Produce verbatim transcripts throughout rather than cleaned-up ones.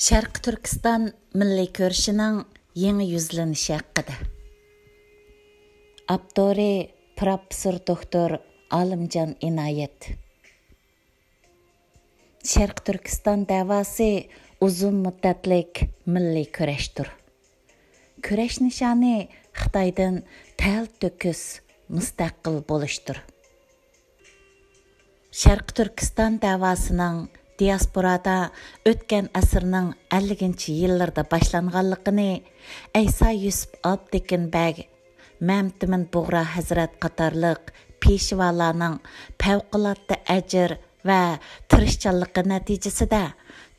شەرقىي تۈركىستان مىللىي كۈرىشىنىڭ يېڭى يۈزلىنىشى ھەققىدە. ئاپتورى پروفېسسور دوكتور ئالىمجان ئىنايەت. شەرقىي تۈركىستان دەۋاسى ئۇزۇن مۇددەتلىك مىللىي كۈرەشتۇر. كۈرەش نىشانى خىتايدىن تەلتۆكۈس مۇستەقىل بولۇشتۇر. شەرقىي تۈركىستان دەۋاسىنىڭ دىياسپورادا ئۆتكەن ئەسىرنىڭ ئەللىكىنچى يىللىرىدا باشلانغانلىقىنى ئەيسا يۈسۈپ ئابدېكىن بەگ، مەمتىمىن بۇغرا ھەزرەت قاتارلىق پېشۋالارنىڭ پەۋقۇلئاددە ئەجىر ۋە تىرىشچانلىقى نەتىجىسىدە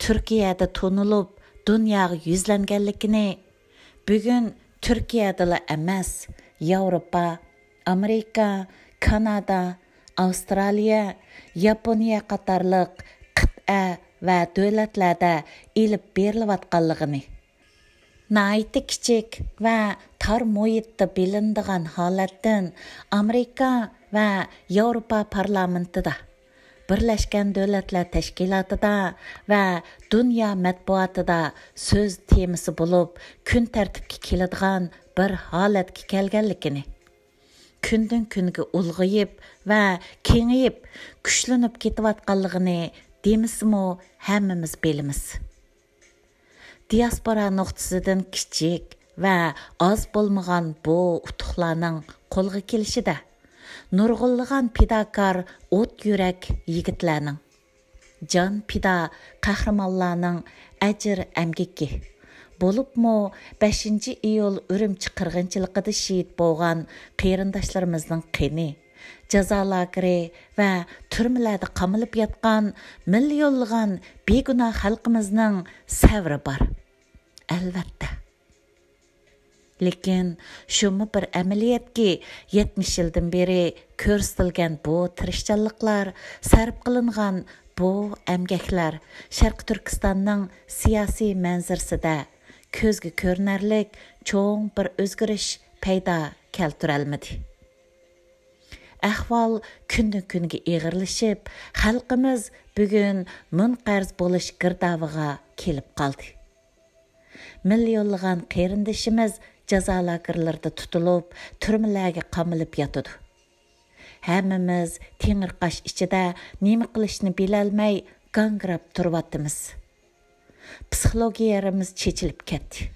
تۈركىيەدە تونۇلۇپ، دۇنياغا يۈزلەنگەنلىكىنى، بۈگۈن تۈركىيەدىلا ئەمەس، ياۋروپا، ئامېرىكا، كانادا، ئاۋسترالىيە، ياپونىيە قاتارلىق قىتئە ۋە دۆلەتلەردە ئېلىپ بېرىلىۋاتقانلىقىنى، ناھايىتى كىچىك ۋە تار مۇھىتتا بىلىنىدىغان ھالەتتىن ئامېرىكا ۋە ياۋروپا پارلامېنتىدا، بىرلەشكەن دۆلەتلەر تەشكىلاتىدا ۋە دۇنيا مەتبۇئاتىدا سۆز تېمىسى بولۇپ، كۈن تەرتىپكە كېلىدىغان بىر ھالەتكە كەلگەنلىكىنى، كۈندىن كۈنگە ئۇلغىيىپ ۋە كېڭىيىپ، كۈچلىنىپ كېتىۋاتقانلىقىنى دېمىسىمۇ ھەممىمىز بىلىمىز. دىياسپورا نۇقتىسىدىن كىچىك ۋە ئاز بولمىغان بۇ ئۇتۇقلارنىڭ قولغا كېلىشىدە، نۇرغۇنلىغان پىداكار ئوت يۈرەك يىگىتلەرنىڭ، جان پىدا قەھرىمانلارنىڭ ئەجىر ئەمگىكى، بولۇپمۇ بەشىنچى ئىيۇل ئۈرۈمچى قىرغىنچىلىقىدا شېھىت بولغان قېرىنداشلىرىمىزنىڭ قېنى، جازا لاگېرى ۋە تۈرمىلەردە قامىلىپ ياتقان مىليونلىغان بىگۇناھ خەلقىمىزنىڭ سەۋرى بار، ئەلۋەتتە. لېكىن شۇمۇ بىر ئەمەلىيەتكى، يەتمىش يىلدىن بېرى كۆرسىتىلگەن بۇ تىرىشچانلىقلار، سەرپ قىلىنغان بۇ ئەمگەكلەر شەرقىي تۈركىستاننىڭ سىياسىي مەنزىرىسىدە كۆزگە كۆرۈنەرلىك چوڭ بىر ئۆزگىرىش پەيدا كەلتۈرەلمىدى. ئەھۋال كۈندىن-كۈنگە ئېغىرلىشىپ، خەلقىمىز بۈگۈن مۇنقەرز بولۇش گىردابىغا كېلىپ قالدى. مىليونلىغان قېرىندىشىمىز جازا لاگېرلىرىدا تۇتۇلۇپ، تۈرمىلەرگە قامىلىپ ياتىدۇ. ھەممىمىز تېڭىرقاش ئىچىدە نېمە قىلىشنى بىلەلمەي گاڭگىراپ تۇرۇۋاتىمىز. پسىخولوگىيەمىز چېچىلىپ كەتتى.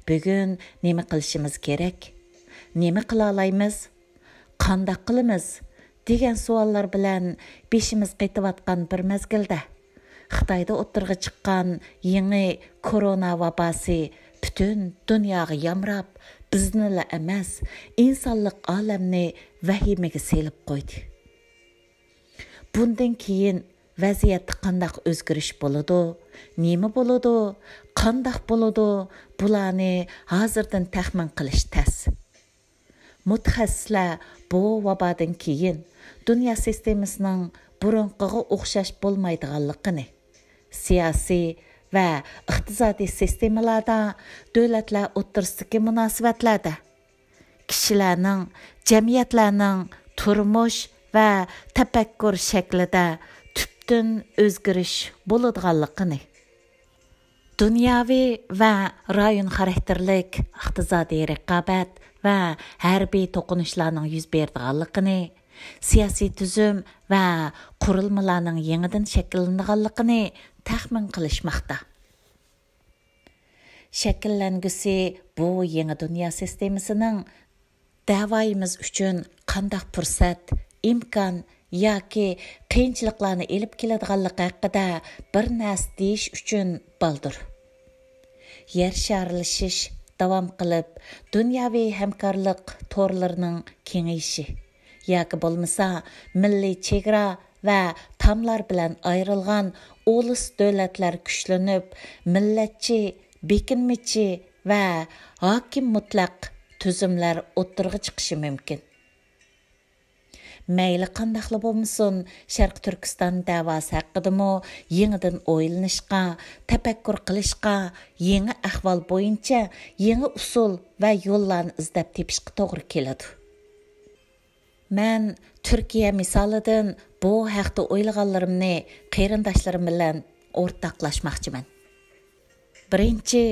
بۈگۈن نېمە قىلىشىمىز كېرەك؟ نېمە قىلالايمىز؟ قانداق قىلىمىز؟ دېگەن سوئاللار بىلەن بېشىمىز قېتىۋاتقان بىر مەزگىلدە، خىتايدا ئوتتۇرىغا چىققان يېڭى كورونا ۋاباسى پۈتۈن دۇنياغا يامراپ، بىزنىلا ئەمەس، ئىنسانلىق ئالەمنى ۋەھىمىگە سېلىپ قويدى. بۇندىن كېيىن ۋەزىيەتتە قانداق ئۆزگىرىش بولىدۇ؟ نېمە بولىدۇ؟ قانداق بولىدۇ؟ بۇلارنى ھازىردىن تەخمىن قىلىش تەس. مۇتەخەسسىسلەر بۇ ۋابادىن كېيىن دۇنيا سىستېمىسىنىڭ بۇرۇنقىغا ئوخشاش بولمايدىغانلىقىنى، سىياسىي ۋە ئىقتىسادىي سىستېمىلاردا، دۆلەتلەر ئوتتۇرىسىدىكى مۇناسىۋەتلەردە، كىشىلەرنىڭ، جەمئىيەتلەرنىڭ تۇرمۇش ۋە تەپەككۇر شەكلىدە تۈپتىن ئۆزگىرىش بولىدىغانلىقىنى، دۇنياۋى ۋە رايون خاراكتېرلىك ئىقتىسادىي رىقابەت ۋە ھەربىي توقۇنۇشلارنىڭ يۈز بېرىدىغانلىقىنى، سىياسىي تۈزۈم ۋە قۇرۇلمىلارنىڭ يېڭىدىن شەكىللىنىدىغانلىقىنى تەخمىن قىلىشماقتا. شەكىللەنگۈسى بۇ يېڭى دۇنيا سىستېمىسىنىڭ دەۋايىمىز ئۈچۈن قانداق پۇرسەت، ئىمكان ياكى قىيىنچىلىقلارنى ئېلىپ كېلىدىغانلىقى ھەققىدە بىر نەرسە دېيىش ئۈچۈن بالدۇر. يەر شارلىشىش داۋام قىلىپ، دۇنياۋى ھەمكارلىق تورلىرىنىڭ كېڭىيىشى ياكى بولمىسا مىللىي چېگرا ۋە تاملار بىلەن ئايرىلغان ئۇلۇس دۆلەتلەر كۈچلىنىپ، مىللەتچى، بېكىنمىچى ۋە ھاكىم مۇتلەق تۈزۈملەر ئوتتۇرىغا چىقىشى مۇمكىن. مەيلى قانداقلا بولمىسۇن، شەرقىي تۈركىستان دەۋاسى ھەققىدىمۇ يېڭىدىن ئويلىنىشقا، تەپەككۇر قىلىشقا، يېڭى ئەھۋال بويىچە يېڭى ئۇسۇل ۋە يوللارنى ئىزدەپ تېپىشقا توغرا كېلىدۇ. مەن تۈركىيە مىسالىدىن بۇ ھەقتە ئويلىغانلىرىمنى قېرىنداشلىرىم بىلەن ئورتاقلاشماقچىمەن. بىرىنچى،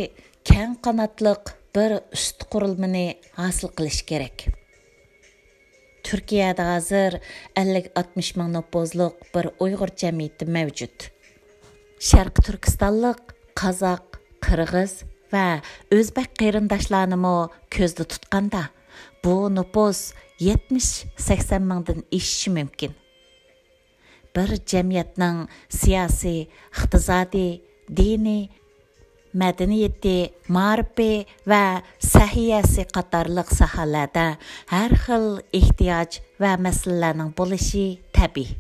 كەڭ قاناتلىق بىر ئۈست قۇرۇلمىنى ھاسىل قىلىش كېرەك. تۈركىيەدە ھازىر ئەللىك ئاتمىش مىڭ نوپۇزلۇق بىر ئۇيغۇر جەمئىيىتى مەۋجۇت. شەرقىي تۈركىستانلىق قازاق، قىرغىز ۋە ئۆزبەك قېرىنداشلارنىمۇ كۆزدە تۇتقاندا، بۇ نوپۇس يەتمىش سەكسەن مىڭدىن ئېشىشى مۇمكىن. بىر جەمئىيەتنىڭ سىياسىي، ئىقتىسادىي، دىنىي، مەدەنىيىتى، مائارىپى ۋە سەھىيەسى قاتارلىق ساھەلەردە ھەر خىل ئېھتىياج ۋە مەسىلىلەرنىڭ بولۇشى تەبىئىي.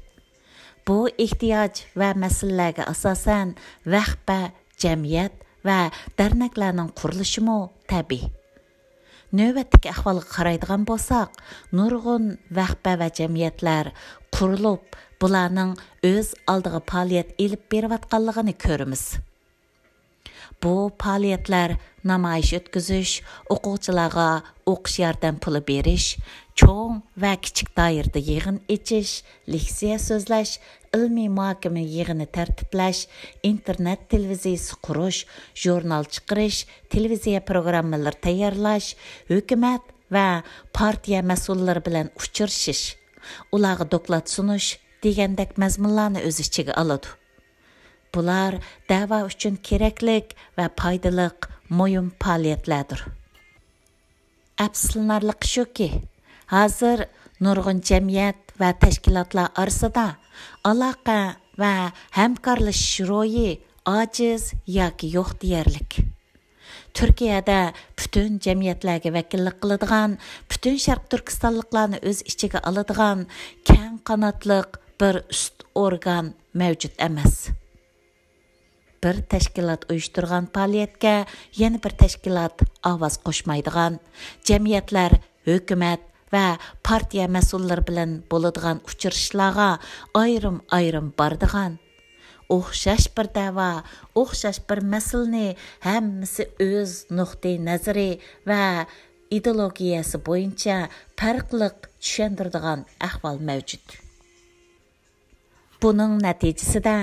بۇ ئېھتىياج ۋە مەسىلىلەرگە ئاساسەن ۋەخپە، جەمئىيەت ۋە دەرنەكلەرنىڭ قۇرۇلۇشىمۇ تەبىئىي. نۆۋەتتىكى ئەھۋالغا قارايدىغان بولساق، نۇرغۇن ۋەخپە ۋە جەمئىيەتلەر قۇرۇلۇپ، بۇلارنىڭ ئۆز ئالدىغا پائالىيەت ئېلىپ بېرىۋاتقانلىقىنى كۆرىمىز. بۇ پائالىيەتلەر نامايىش ئۆتكۈزۈش، ئوقۇغۇچىلارغا ئوقۇش ياردەم پۇلى بېرىش، چوڭ ۋە كىچىك دائىرىدە يىغىن ئېچىش، لېكسىيە سۆزلەش، ئىلمىي مۇھاكىمە يىغىنى تەرتىپلەش، ئىنتېرنېت تېلېۋىزىيىسى قۇرۇش، ژۇرنال چىقىرىش، تېلېۋىزىيە پروگراممىلىرى تەييارلاش، ھۆكۈمەت ۋە پارتىيە مەسئۇللىرى بىلەن ئۇچرىشىش، ئۇلارغا دوكلات سۇنۇش دېگەندەك مەزمۇنلارنى ئۆز ئىچىگە ئالىدۇ. بۇلار دەۋا ئۈچۈن كېرەكلىك ۋە پايدىلىق مۇھىم پائالىيەتلەردۇر. ئەپسۇسلىنارلىقى شۇكى، ھازىر نۇرغۇن جەمئىيەت ۋە تەشكىلاتلار ئارىسىدا ئالاقە ۋە ھەمكارلىشىش روھى ئاجىز ياكى يوق دېيەرلىك. تۈركىيەدە پۈتۈن جەمئىيەتلەرگە ۋەكىللىك قىلىدىغان، پۈتۈن شەرقىي تۈركىستانلىقلارنى ئۆز ئىچىگە ئالىدىغان كەڭ قاناتلىق بىر ئۈست ئورگان مەۋجۇت ئەمەس. بىر تەشكىلات ئۇيۇشتۇرغان پائالىيەتكە يەنە بىر تەشكىلات ئاۋاز قوشمايدىغان، جەمئىيەتلەر ھۆكۈمەت ۋە پارتىيە مەسئۇللىرى بىلەن بولىدىغان ئۇچرىشىشلارغا ئايرىم-ئايرىم بارىدىغان، ئوخشاش بىر دەۋا، ئوخشاش بىر مەسىلىنى ھەممىسى ئۆز نۇقتىئى نەزىرى ۋە ئىدېئولوگىيەسى بويىچە پەرقلىق چۈشەندۈرىدىغان ئەھۋال مەۋجۇت. بۇنىڭ نەتىجىسىدە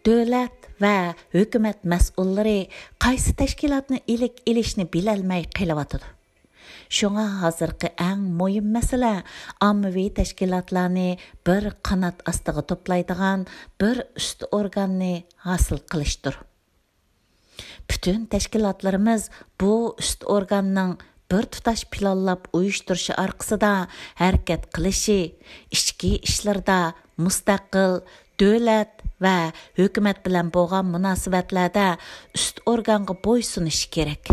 دۆلەت ۋە ھۆكۈمەت مەسئۇللىرى قايسى تەشكىلاتنى ئىلىك ئېلىشنى بىلەلمەي قېلىۋاتىدۇ. شۇڭا ھازىرقى ئەڭ مۇھىم مەسىلە ئاممىۋى تەشكىلاتلارنى بىر قانات ئاستىغا توپلايدىغان بىر ئۈست ئورگاننى ھاسىل قىلىشتۇر. پۈتۈن تەشكىلاتلىرىمىز بۇ ئۈست ئورگاننىڭ بىر تۇتاش پىلانلاپ ئۇيۇشتۇرۇشى ئارقىسىدا ھەرىكەت قىلىشى، ئىچكى ئىشلىرىدا مۇستەقىل، دۆلەت ۋە ھۆكۈمەت بىلەن بولغان مۇناسىۋەتلەردە ئۈست ئورگانغا بويسۇنۇشى كېرەك.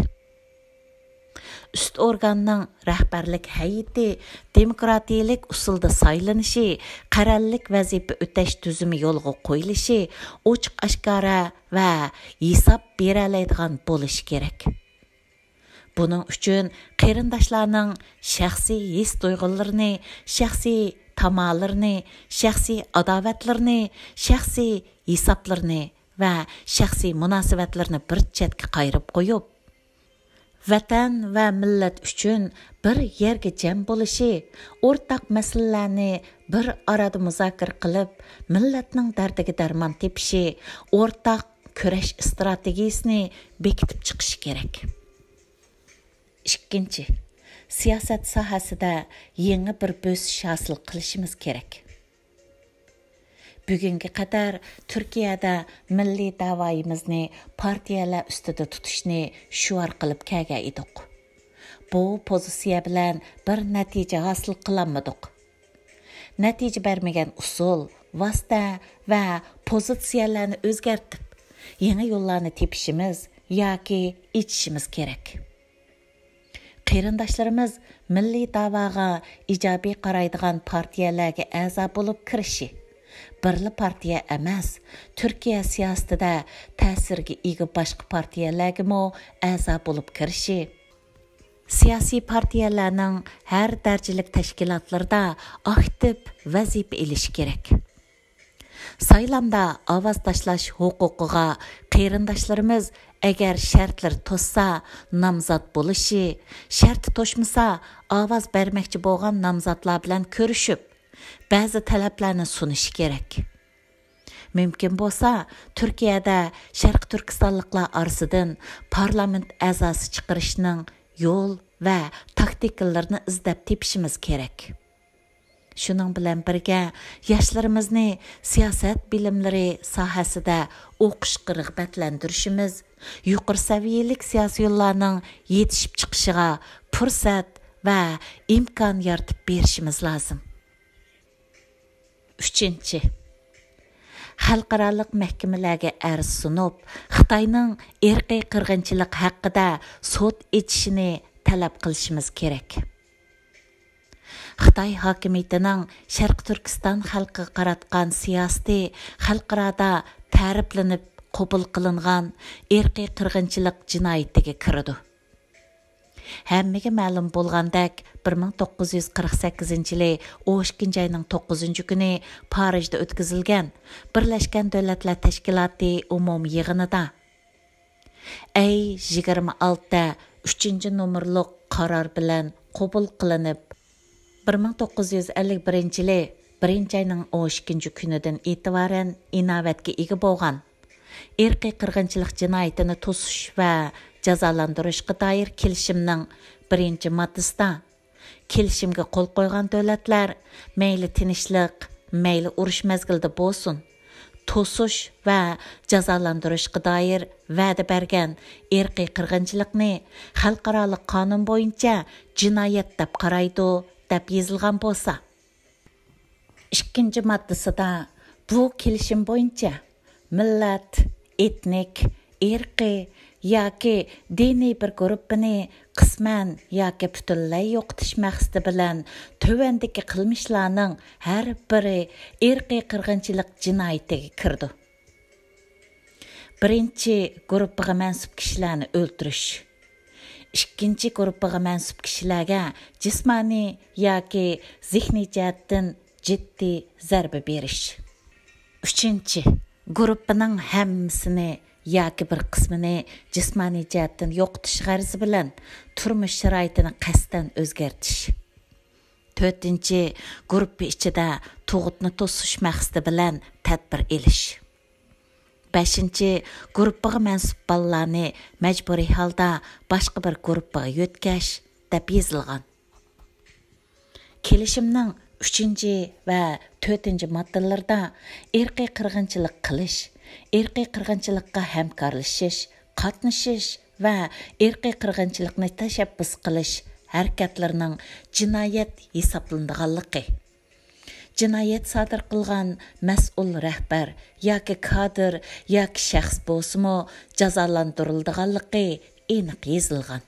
ئۈست ئورگاننىڭ رەھبەرلىك ھەيئىتى دېموكراتىيەلىك ئۇسۇلدا سايلىنىشى، قەرەللىك ۋەزىپە ئۆتەش تۈزۈمى يولغا قويۇلۇشى، ئوچۇق ئاشكارا ۋە ھېساب بېرەلەيدىغان بولۇشى كېرەك. بۇنىڭ ئۈچۈن قېرىنداشلارنىڭ شەخسىي ھېس-تۇيغۇلىرىنى، شەخسىي تامالىرىنى، شەخسىي ئاداۋەتلىرىنى، شەخسىي ھېسابلىرىنى ۋە شەخسىي مۇناسىۋەتلىرىنى بىر چەتكە قايرىپ قويۇپ، ۋەتەن ۋە مىللەت ئۈچۈن بىر يەرگە جەم بولۇشى، ئورتاق مەسىلىلەرنى بىر ئارادا مۇزاكىرە قىلىپ، مىللەتنىڭ دەردىگە دەرمان تېپىشى، ئورتاق كۈرەش ئىستراتېگىيىسىنى بېكىتىپ چىقىشى كېرەك. ئىككىنچى، سىياسەت ساھەسىدە يېڭى بىر بۆسۈش ھاسىل قىلىشىمىز كېرەك. بۈگۈنگە قەدەر تۈركىيەدە مىللىي دەۋايىمىزنى پارتىيەلەر ئۈستىدە تۇتۇشنى شوئار قىلىپ كەلگەن ئىدۇق. بۇ پوزىتسىيە بىلەن بىر نەتىجە ھاسىل قىلالمىدۇق. نەتىجە بەرمىگەن ئۇسۇل، ۋاسىتە ۋە پوزىتسىيەلەرنى ئۆزگەرتىپ، يېڭى يوللارنى تېپىشىمىز ياكى ئېچىشىمىز كېرەك. قېرىنداشلىرىمىز مىللىي دەۋاغا ئىجابىي قارايدىغان پارتىيەلەرگە ئەزا بولۇپ كىرىشى، بىرلا پارتىيە ئەمەس، تۈركىيە سىياسىتىدە تەسىرگە ئىگە باشقا پارتىيەلەرگىمۇ ئەزا بولۇپ كىرىشى، سىياسىي پارتىيەلەرنىڭ ھەر دەرىجىلىك تەشكىلاتلىرىدا ئاكتىپ ۋەزىپە ئېلىشى كېرەك. سايلامدا ئاۋاز تاشلاش ھوقۇقىغا قېرىنداشلىرىمىز ئەگەر شەرتلىرى توشسا نامزات بولۇشى، شەرتى توشمىسا ئاۋاز بەرمەكچى بولغان نامزاتلار بىلەن كۆرۈشۈپ، بەزى تەلەپلەرنى سۇنۇشى كېرەك. مۇمكىن بولسا، تۈركىيەدە شەرقىي تۈركىستانلىقلار ئارىسىدىن پارلامېنت ئەزاسى چىقىرىشنىڭ يول ۋە تاكتىكىلىرىنى ئىزدەپ تېپىشىمىز كېرەك. شۇنىڭ بىلەن بىرگە، ياشلىرىمىزنى سىياسەت بىلىملىرى ساھەسىدە ئوقۇشقا رىغبەتلەندۈرۈشىمىز، يۇقىرى سەۋىيەلىك سىياسىيونلارنىڭ يېتىشىپ چىقىشىغا پۇرسەت ۋە ئىمكان يارىتىپ بېرىشىمىز لازىم. ئۈچىنچى، خەلقئارالىق مەھكىمىلەرگە ئەرز سۇنۇپ، خىتاينىڭ ئىرقىي قىرغىنچىلىق ھەققىدە سوت ئېچىشىنى تەلەپ قىلىشىمىز كېرەك. خىتاي ھاكىمىيىتىنىڭ شەرقىي تۈركىستان خەلقىگە قاراتقان سىياسىتى خەلقئارادا تەرىپلىنىپ قوبۇل قىلىنغان ئىرقىي قىرغىنچىلىق جىنايىتىگە كىرىدۇ. ھەممىگە مەلۇم بولغاندەك، بىر مىڭ توققۇز يۈز قىرىق سەككىزىنچى يىلى ئون ئىككىنچى ئاينىڭ توققۇزىنچى كۈنى پارىژدا ئۆتكۈزۈلگەن بىرلەشكەن دۆلەتلەر تەشكىلاتى ئومۇمىي يىغىنىدا، ئەي يىگىرمە ئالتە ئۈچىنچى نومۇرلۇق قارار بىلەن قوبۇل قىلىنىپ، بىر مىڭ توققۇز يۈز ئەللىك بىرىنچى يىلى بىرىنچى ئاينىڭ ئون ئىككىنچى كۈنىدىن ئېتىبارەن ئىناۋەتكە ئىگە بولغان ئىرقىي قىرغىنچىلىق جىنايىتىنى توسۇش ۋە جازالاندۇرۇشقا دائىر كېلىشىمنىڭ بىرىنچى ماددىسىدا، كېلىشىمگە قول قويغان دۆلەتلەر مەيلى تىنچلىق، مەيلى ئۇرۇش مەزگىلىدە بولسۇن، توسۇش ۋە جازالاندۇرۇشقا دائىر ۋەدە بەرگەن ئىرقىي قىرغىنچىلىقنى خەلقئارالىق قانۇن بويىچە جىنايەت دەپ قارايدۇ، دەپ يېزىلغان بولسا، ئىككىنچى ماددىسىدا بۇ كېلىشىم بويىچە مىللەت، ئېتنىك، ئىرقىي ياكى دىنىي بىر گۇرۇپپىنى قىسمەن ياكى پۈتۈنلەي يوقىتىش مەقسىتى بىلەن تۆۋەندىكى قىلمىشلارنىڭ ھەر بىرى ئىرقىي قىرغىنچىلىق جىنايىتىگە كىرىدۇ. بىرىنچى گۇرۇپپىغا مەنسۇپ كىشىلەرنى ئۆلتۈرۈش. ئىككىنچى گۇرۇپپىغا مەنسۇپ كىشىلەرگە جىسمانىي ياكى زېھنىي جەھەتتىن جىددىي زەربە بېرىش. ئۈچىنچى، گۇرۇپپىنىڭ ھەممىسىنى ياكى بىر قىسمىنى جىسمانىي جەھەتتىن يوقىتىش غەرىزى بىلەن تۇرمۇش شارائىتىنى قەستەن ئۆزگەرتىش. تۆتىنچى، گۇرۇپپا ئىچىدە تۇغۇتنى توسۇش مەقسىتى بىلەن تەدبىر ئېلىش. بەشىنچى، گۇرۇپپىغا مەنسۇپ بالىلارنى مەجبۇرىي ھالدا باشقا بىر گۇرۇپپىغا يۆتكەش، دەپ يېزىلغان. كېلىشىمنىڭ ئۈچىنچى ۋە تۆتىنچى ماددىلىرىدا ئىرقىي قىرغىنچىلىق قىلىش، ئىرقىي قىرغىنچىلىققا ھەمكارلىشىش، قاتنىشىش ۋە ئىرقىي قىرغىنچىلىقنى تەشەببۇس قىلىش ھەرىكەتلىرىنىڭ جىنايەت ھېسابلىنىدىغانلىقى، جىنايەت سادىر قىلغان مەسئۇل رەھبەر ياكى كادىر ياكى شەخس بولسىمۇ جازالاندۇرۇلىدىغانلىقى ئېنىق يېزىلغان.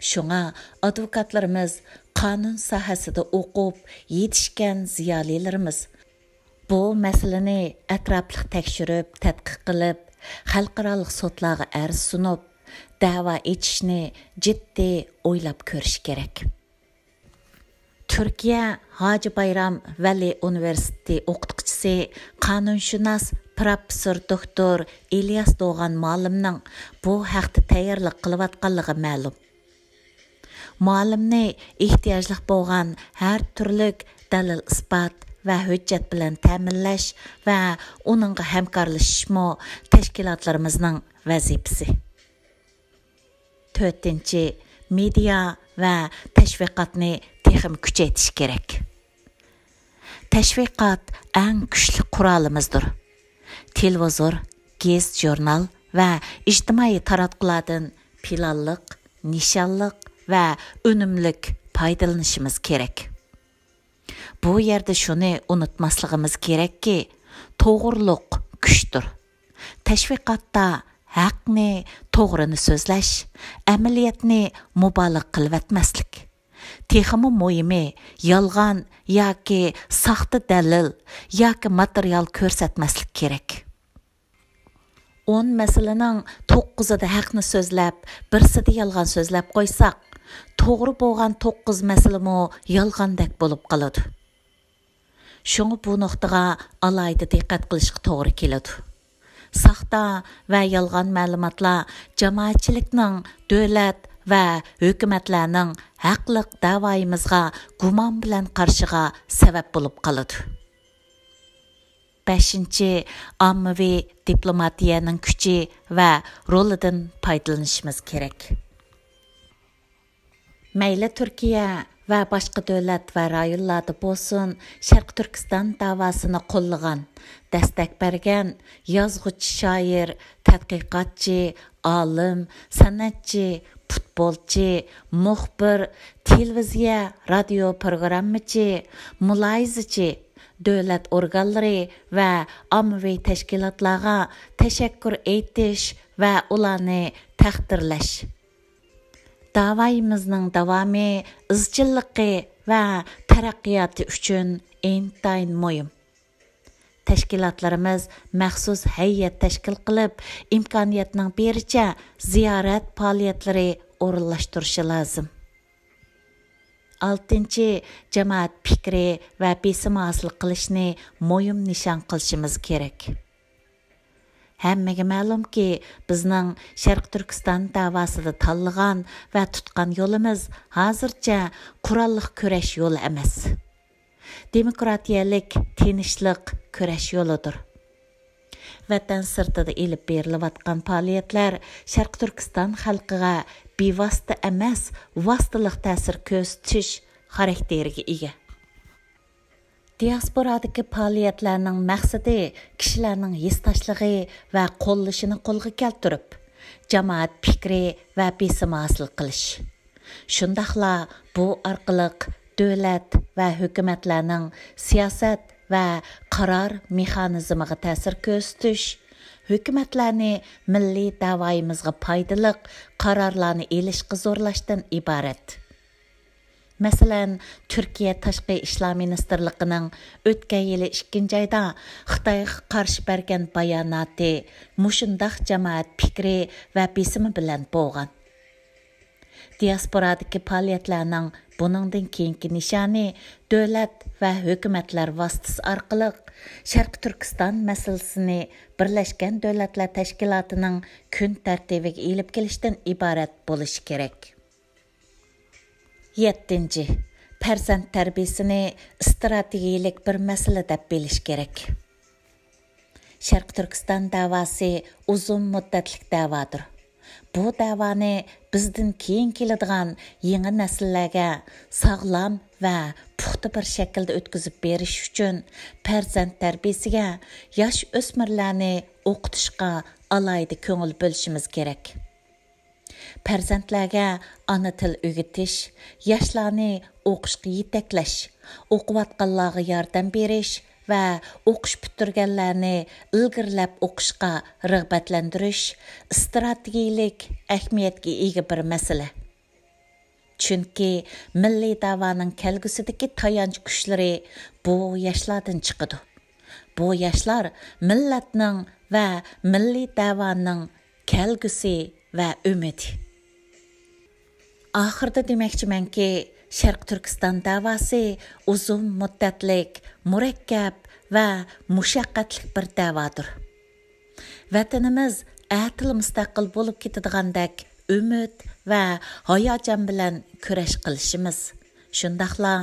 شۇڭا ئادۋوكاتلىرىمىز، قانۇن ساھەسىدە ئوقۇپ يېتىشكەن زىيالىيلىرىمىز بۇ مەسىلىنى ئەتراپلىق تەكشۈرۈپ، تەتقىق قىلىپ، خەلقئارالىق سوتلارغا ئەرز سۇنۇپ، دەۋا ئېچىشنى جىددىي ئويلاپ كۆرۈشى كېرەك. تۈركىيە ھاجى بايرام ۋەلى ئۇنىۋېرسىتېتى ئوقۇتقۇچىسى، قانۇنشۇناس پىروفېسسور دوكتور ئىلياس دوغان مۇئەللىمنىڭ بۇ ھەقتە تەييارلىق قىلىۋاتقانلىقى مەلۇم. مۇئەللىمنى ئېھتىياجلىق بولغان ھەر تۈرلۈك دەلىل-ئىسپات ۋە ھۆججەت بىلەن تەمىنلەش ۋە ئۇنىڭغا ھەمكارلىشىشمۇ تەشكىلاتلىرىمىزنىڭ ۋەزىپىسى. تۆتىنچى، مېدىيا ۋە تەشۋىقاتنى تېخىمۇ كۈچەيتىش كېرەك. تەشۋىقات ئەڭ كۈچلۈك قورالىمىزدۇر. تېلېۋىزور، گېزىت-ژۇرنال ۋە ئىجتىمائىي تاراتقۇلاردىن پىلانلىق، نىشانلىق ۋە ئۈنۈملۈك پايدىلىنىشىمىز كېرەك. بۇ يەردە شۇنى ئۇنتۇماسلىقىمىز كېرەككى، توغرىلىق كۈچتۇر. تەشۋىقاتتا ھەقنى، توغرىنى سۆزلەش، ئەمەلىيەتنى مۇبالىغە قىلىۋەتمەسلىك. تېخىمۇ مۇھىمى، يالغان ياكى ساختا دەلىل ياكى ماتېرىيال كۆرسەتمەسلىك كېرەك. ئون مەسىلىنىڭ توققۇزىدا ھەقنى سۆزلەپ، بىرسىدە يالغان سۆزلەپ قويساق، توغرا بولغان توققۇز مەسىلىمۇ يالغاندەك بولۇپ قالىدۇ. شۇڭا بۇ نۇقتىغا ئالاھىدە دىققەت قىلىشقا توغرا كېلىدۇ. ساختا ۋە يالغان مەلۇماتلار جامائەتچىلىكنىڭ، دۆلەت ۋە ھۆكۈمەتلەرنىڭ ھەقلىق دەۋايىمىزغا گۇمان بىلەن قارىشىغا سەۋەب بولۇپ قالىدۇ. بەشىنچى، ئاممىۋى دىپلوماتىيەنىڭ كۈچى ۋە رولىدىن پايدىلىنىشىمىز كېرەك. مەيلى تۈركىيە ۋە باشقا دۆلەت ۋە رايونلاردا بولسۇن، شەرقىي تۈركىستان داۋاسىنى قوللىغان، دەستەك بەرگەن يازغۇچى، شائىر، تەتقىقاتچى، ئالىم، سەنئەتچى، پۇتبولچى، مۇخبىر، تېلېۋىزىيە، رادىيو پروگراممىچى، مۇلاھىزىچى، دۆلەت ئورگانلىرى ۋە ئاممىۋى تەشكىلاتلارغا تەشەككۈر ئېيتىش ۋە ئۇلارنى تەقدىرلەش. داۋايىمىزنىڭ داۋامى، ئىزچىللىقى ۋە تەرەققىياتى ئۈچۈن ئىنتايىن مۇھىم. تەشكىلاتلىرىمىز مەخسۇس ھەيئەت تەشكىل قىلىپ، ئىمكانىيەتنىڭ بېرىچە زىيارەت پائالىيەتلىرى ئورۇنلاشتۇرۇشى لازىم. ئالتىنچى، جامائەت پىكرى ۋە بېسىم ھاسىل قىلىشنى مۇھىم نىشان قىلىشىمىز كېرەك. ھەممىگە مەلۇمكى، بىزنىڭ شەرقىي تۈركىستان داۋاسىدا تاللىغان ۋە تۇتقان يولىمىز ھازىرچە قوراللىق كۈرەش يولى ئەمەس. دېموكراتىيەلىك، تىنچلىق كۈرەش يولىدۇر. ۋەتەن سىرتىدا ئېلىپ بېرىلىۋاتقان پائالىيەتلەر شەرقىي تۈركىستان خەلقىگە بىۋاسىتە ئەمەس، ۋاسىتىلىق تەسىر كۆرسىتىش خاراكتېرىگە ئىگە. دىياسپورادىكى پائالىيەتلەرنىڭ مەقسىتى كىشىلەرنىڭ ھېسداشلىقى ۋە قوللىشىنى قولغا كەلتۈرۈپ، جامائەت پىكرى ۋە بېسىم ھاسىل قىلىش. شۇنداقلا بۇ ئارقىلىق دۆلەت ۋە ھۆكۈمەتلەرنىڭ سىياسەت ۋە قارار مېخانىزمىغا تەسىر كۆرسىتىش، ھۆكۈمەتلەرنى مىللىي داۋايىمىزغا پايدىلىق قارارلارنى ئېلىشقا زورلاشتىن ئىبارەت. مەسىلەن، تۈركىيە تاشقى ئىشلار مىنىستىرلىقىنىڭ ئۆتكەن يىلى ئىككىنچى ئايدا خىتايغا قارشى بەرگەن باياناتى مۇشۇنداق جامائەت پىكرى ۋە بېسىمى بىلەن بولغان. دىياسپورادىكى پائالىيەتلەرنىڭ بۇنىڭدىن كېيىنكى نىشانى دۆلەت ۋە ھۆكۈمەتلەر ۋاسىتىسى ئارقىلىق شەرقىي تۈركىستان مەسىلىسىنى بىرلەشكەن دۆلەتلەر تەشكىلاتىنىڭ كۈن تەرتىپىگە ئېلىپ كېلىشتىن ئىبارەت بولۇشى كېرەك. يەتتىنچى، پەرزەنت تەربىيىسىنى ئىستراتېگىيەلىك بىر مەسىلە دەپ بىلىش كېرەك. شەرقىي تۈركىستان دەۋاسى ئۇزۇن مۇددەتلىك دەۋادۇر. بۇ دەۋانى بىزدىن كېيىن كېلىدىغان يېڭى نەسىللەرگە ساغلام ۋە پۇختا بىر شەكىلدە ئۆتكۈزۈپ بېرىش ئۈچۈن، پەرزەنت تەربىيىسىگە، ياش ئۆسمۈرلەرنى ئوقۇتۇشقا ئالاھىدە كۆڭۈل بۆلۈشىمىز كېرەك. پەرزەنتلەرگە ئانا تىل ئۆگىتىش، ياشلارنى ئوقۇشقا يېتەكلەش، ئوقۇۋاتقانلارغا ياردەم بېرىش ۋە ئوقۇش پۈتتۈرگەنلەرنى ئىلگىرىلەپ ئوقۇشقا رىغبەتلەندۈرۈش ئىستراتېگىيەلىك ئەھمىيەتكە ئىگە بىر مەسىلە. چۈنكى مىللىي دەۋانىڭ كەلگۈسىدىكى تايانچ كۈچلىرى بۇ ياشلاردىن چىقىدۇ. بۇ ياشلار مىللەتنىڭ ۋە مىللىي دەۋانىڭ كەلگۈسى ۋە ئۈمىدى. ئاخىرىدا دېمەكچىمەنكى، شەرقىي تۈركىستان دەۋاسى ئۇزۇن مۇددەتلىك، مۇرەككەپ ۋە مۇشەققەتلىك بىر دەۋادۇر. ۋەتىنىمىز ئەتىلا مۇستەقىل بولۇپ كېتىدىغاندەك ئۈمىد ۋە ھاياجان بىلەن كۈرەش قىلىشىمىز، شۇنداقلا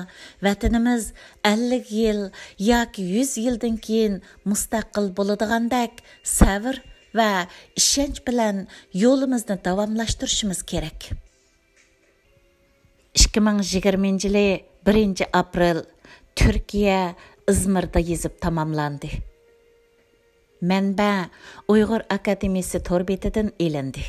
ۋەتىنىمىز ئەللىك يىل ياكى يۈز يىلدىن كېيىن مۇستەقىل بولىدىغاندەك سەۋر ۋە ئىشەنچ بىلەن يولىمىزنى داۋاملاشتۇرۇشىمىز كېرەك. ئىككى مىڭ يىگىرمىنچى يىلى بىرىنچى ئاپرېل، تۈركىيە، ئىزمىردا يېزىپ تاماملاندى. مەنبە: ئۇيغۇر ئاكادېمىيىسى تور بېتىدىن ئېلىندى.